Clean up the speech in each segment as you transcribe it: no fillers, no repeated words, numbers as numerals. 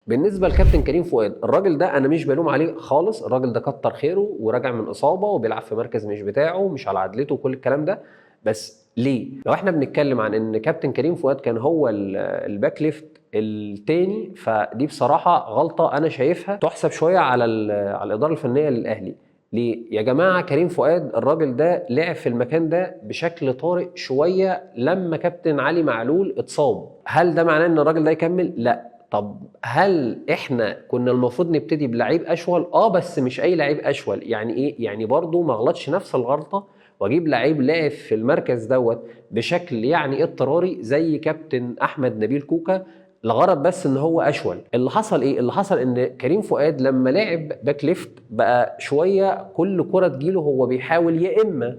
بالنسبة لكابتن كريم فؤاد، الراجل ده انا مش بلوم عليه خالص، الراجل ده كتر خيره وراجع من اصابه وبيلعب في مركز مش بتاعه، مش على عدلته وكل الكلام ده. بس ليه؟ لو احنا بنتكلم عن ان كابتن كريم فؤاد كان هو ال back left التاني، فدي بصراحة غلطه انا شايفها تحسب شوية على الادارة الفنية للاهلي. ليه يا جماعة؟ كريم فؤاد الراجل ده لعب في المكان ده بشكل طارئ شوية لما كابتن علي معلول اتصاب. هل ده معناه ان الراجل ده يكمل؟ لا. طب هل احنا كنا المفروض نبتدي بلعيب اشول؟ بس مش اي لعيب اشول. يعني ايه؟ يعني برضو ما غلطش نفس الغلطة واجيب لعيب لعب في المركز دوت بشكل يعني اضطراري زي كابتن احمد نبيل كوكا، لغرض بس ان هو اشول. اللي حصل ايه؟ اللي حصل ان كريم فؤاد لما لعب back left بقى شوية كل كره تجيله هو بيحاول يا اما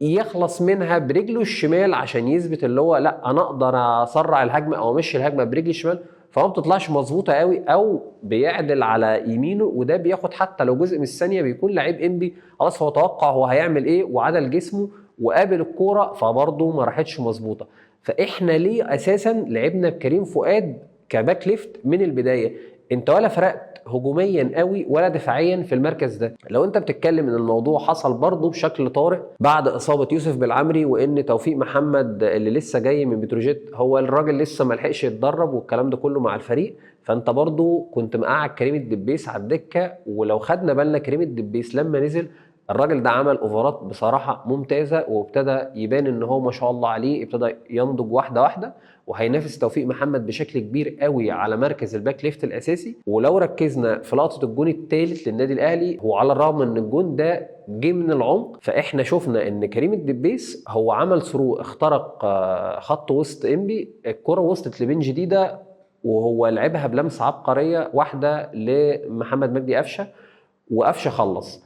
يخلص منها برجله الشمال عشان يثبت اللي هو لا انا اقدر اسرع الهجمة او امشي الهجمة برجلي الشمال، فما بتطلعش مظبوطة قوي، او بيعدل على يمينه، وده بياخد حتى لو جزء من الثانية بيكون لعيب انبي خلاص هو توقع هو هيعمل ايه وعدل جسمه وقابل الكورة، فبرضه ما راحتش مظبوطة. فاحنا ليه اساسا لعبنا بكريم فؤاد ك back left من البداية؟ انت ولا فرقت هجوميا قوي ولا دفاعيا في المركز ده. لو انت بتتكلم ان الموضوع حصل برضه بشكل طارئ بعد اصابه يوسف بالعمري، وان توفيق محمد اللي لسه جاي من بتروجيت هو الراجل لسه ما لحقش يتدرب والكلام ده كله مع الفريق، فانت برضه كنت مقعد كريم الدبيس على الدكة. ولو خدنا بالنا كريم الدبيس لما نزل الراجل ده عمل اوفرات بصراحة ممتازة، وابتدى يبان ان هو ما شاء الله عليه ابتدى ينضج واحدة واحدة، وهينافس توفيق محمد بشكل كبير قوي على مركز ال back left الاساسي. ولو ركزنا في لقطة الجون الثالث للنادي الاهلي، هو على الرغم ان الجون ده جه من العمق، فاحنا شفنا ان كريم الدبيس هو عمل through، اخترق خط وسط انبي، الكره وصلت لبن جديدة وهو لعبها بلمسه عبقرية واحدة لمحمد مجدي قفشه، وقفشه خلص.